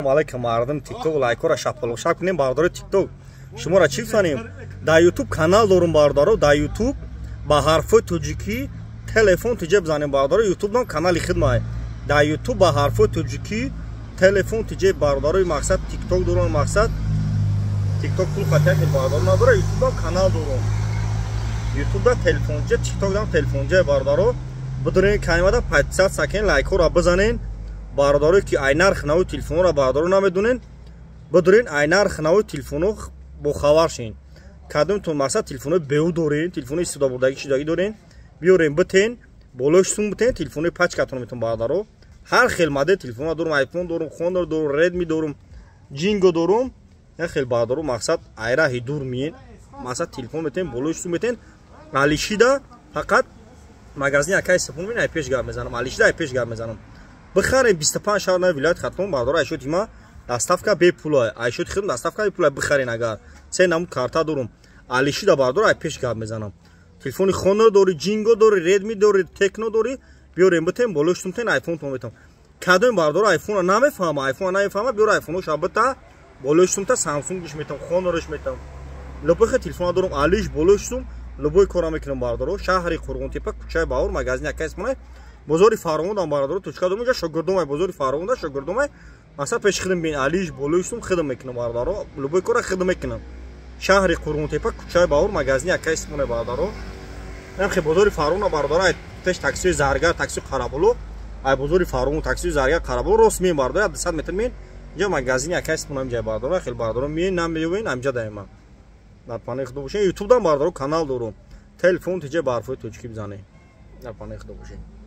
Алейкум, мардум ТикТок, лайкора шапалоша кунем, бародари ТикТок. Шуморо чӣ фанем? Дар Ютуб канал дорум, бародаро, дар Ютуб ба ҳарфҳои тоҷикӣ «Телефон тиҷе» бизанем, бародаро, Ютуб ном канали хидмай. Дар Ютуб ба ҳарфҳои тоҷикӣ «Телефон тиҷе», бародарои, мақсад, ТикТок дорум, мақсад, ТикТок пул хатияки бародаро надора, Ютуб ҳам канал дорум. Ютуб да «Телефонҷе», ТикТок дам «Телефонҷе», бародаро. Бидурен канимада подписаться кен, лайкҳоро бизанен. Бародарое ки ай нарх нави телефонро, бародаро, намедонен, бидурен, ай нарх нави телефоно бохабар шин. Кадомтон, мақсад, телефонои беу дорен, телефонои истифодабурдагӣ шудагӣ дорен, биёрен, битен, болои сум битен, телефонои пачкатон метон, бародаро. Ҳар хел модел телефона дорум: Айфон дорум, Хонор дорум, Редми дорум, Ҷинго дорум. Як хел, бародаро, мақсад, айраҳи дур миен, мақсад, телефон метен, болои сум метен. Алишида фақат магазин акай сапун мин, ай пеш гап мезанам, алишида ай пеш гап мезанам. Бихарем, 25 шаҳр на вилояти Хатлон, бародаро, айшоти ма доставка бепула, айшоти хидм доставка бепула. Бихарен, агар се намуд карта дорум, алишида, бародаро, ай пеш гап мезанам. Телефони Хонор дори, Ҷинго дори, Редми дори, Текно дори, биёрем, битем, болои сумтен, айфонтон метам. Кадоми, бародаро, айфона намефаҳма, айфона намефаҳма, биёр, айфоноша бита, болои сумта Самсунгш метам, Хонорш метам. Любой хел телефона дорум, алиш, болои сум, любой кора мекунам, бародаро. Шаҳри Қурғонтепа, кӯчаи Баҳор, магазини акай Исмонай. Бозори Фарғонам, бародаро, точка дорум, инҷа шогирдомай, бозори Фарғонда шогирдомай, масалан, пеши хидм бин. Алиш, болои сум хидм мекунам, бародаро, любой кора хидм мекунам. Шаҳри Қурғонтепа, кӯчаи Баҳор, магазини акай Исмонай, бародаро. Намхе бозори Фарғона, бародаро, ай пеш таксиои Заргар, таксио Қараболо, ай бозори Фарғон, таксиои Заргар, Қараболо рост меем, бародаро, 200 метр меем, инҷа магазини акай Исмонай, инҷа, бародаро. Хел, бародаро, меем, намеёвен, амҷа даема. Дар паноҳи Худо бошед. Ютубдам, бародаро, канал дорум, «Телефон тиҷе» ба ҳарфҳои тоҷикӣ бизанед. Дар паноҳи Худо бошед.